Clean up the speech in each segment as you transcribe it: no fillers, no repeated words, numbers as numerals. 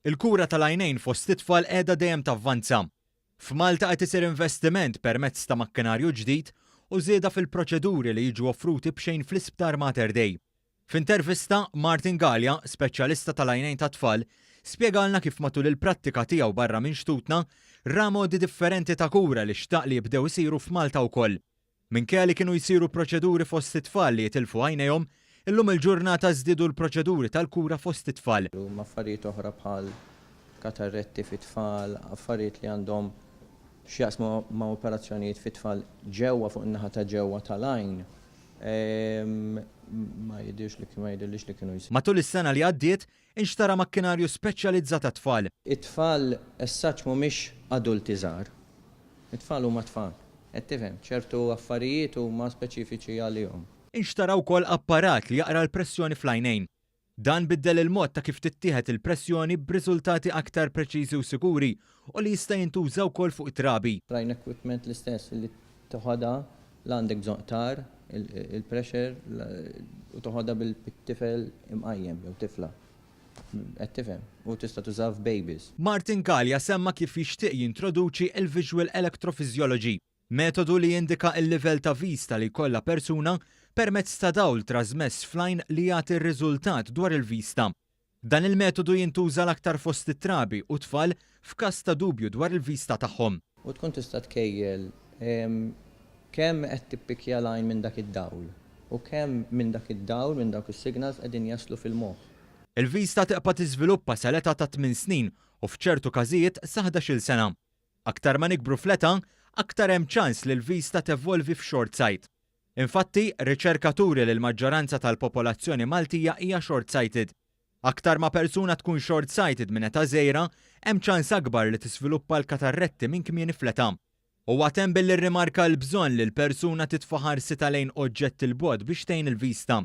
Il-kura tal-għajnejn fost it-tfal qiegħda dejjem tavvanza. F'Malta qed isir investiment permezz ta' makkinarju ġdid u żieda fil-proċeduri li jiġu offruti b'xejn fl-Isptar Mater Dei. F'intervista, Martin Galea, speċjalista tal-għajnejn tat-tfal, spjegalna kif matul il-prattika tiegħu barra minn xtutna, ra modi differenti ta' kura li xtaq li jibdew isiru f'Malta wkoll. Minkejja li kienu jsiru proċeduri fost it-tfal li jitilfu għajnejhom, illum il-ġurnata żdiedu l-proċeduri tal-kura fost it-tfal. Huma affarijiet oħra bħal katarretti fit-tfal, affarijiet li għandhom x'jaqsmu ma' operazzjonijiet fit-tfal ġewwa fuq in-naħa ta' ġewwa tal-għajn ma jidhirx li ma jidhirlix li kienu jsiru. Matul is-sena li għaddiet, inxtara makkinarju speċjalizzat għat-tfal. It-tfal as such mhumiex adulti żgħar. It-tfal huma tfal. Qed tifhem? Ċertu affarijiet huma speċifiċi għalihom. Inxtara wkoll apparat li jaqra l-pressjoni fl-għajnejn. Dan biddel il-mod ta' kif tittieħed il-pressjoni b'riżultati aktar preċiżi u sikuri u li jista' jintuża wkoll fuq it-trabi. Xtrajna equipment l-istess li toħodha la għandek bżonn qtar, il-pressure, u toħodha bil-tifel imqajjem jew tifla. Qed tifhem? U tista' tużaha f'babies. Martin Galea semma kif jixtieq jintroduċi l-Visual Electrophysiology, metodu li jindika l-livell ta' vista li jkollha persuna permezz ta' dawl trażmess fl-għajn li jagħti r-riżultat dwar il-vista. Dan il-metodu jintuża l-aktar fost it-trabi u tfal f'każ ta' dubju dwar il-vista tagħhom. U tkun tista' tkejjel kemm qed tippikkja l-għajn minn dak id-dawl u kemm minn dak id-dawl, minn dawk is-signals qegħdin jaslu fil-moħħ. Il-vista tibqa' tiżviluppa sal-età ta' tminn snin u f'ċertu każijiet sa ħdax-il sena. Aktar ma nikbru fl-età, aktar hemm ċans li l-vista tevolvi f'short sight. Infatti, riċerka turi li l-maġġoranza tal-popolazzjoni Maltija hija short sighted. Aktar ma persuna tkun short sighted minn età żgħira, hemm ċans akbar li tiżviluppa l-katarretti minn kmieni fl-età. Huwa temm billi rrimarka l-bżonn li l-persuna titfa' ħarsitha lejn oġġett 'il bogħod biex tgħin il-vista.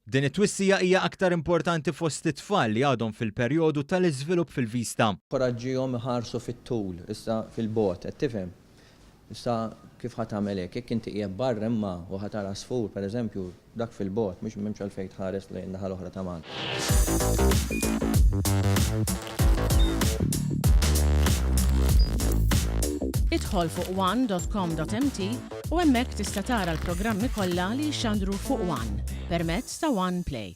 Din it-twissija hija aktar importanti fost it-tfal li għadhom fil-perjodu tal-iżvilupp fil-vista. Inkoraġġihom iħarsu fit-tul, issa fil-bogħod, qed tifhem? Issa kif ħa tagħmel hekk? Jekk inti qiegħed barra imma u ħa tara għasfur, pereżempju, dak fil-bogħod, mhux m'hemmx għalfejn tħares lejn in-naħa l-oħra ta' Malta. Idħol fuq one dot com dot mt u hemmhekk tista' tara l-programmi kollha li jixxandru fuq one permezz ta' One Play.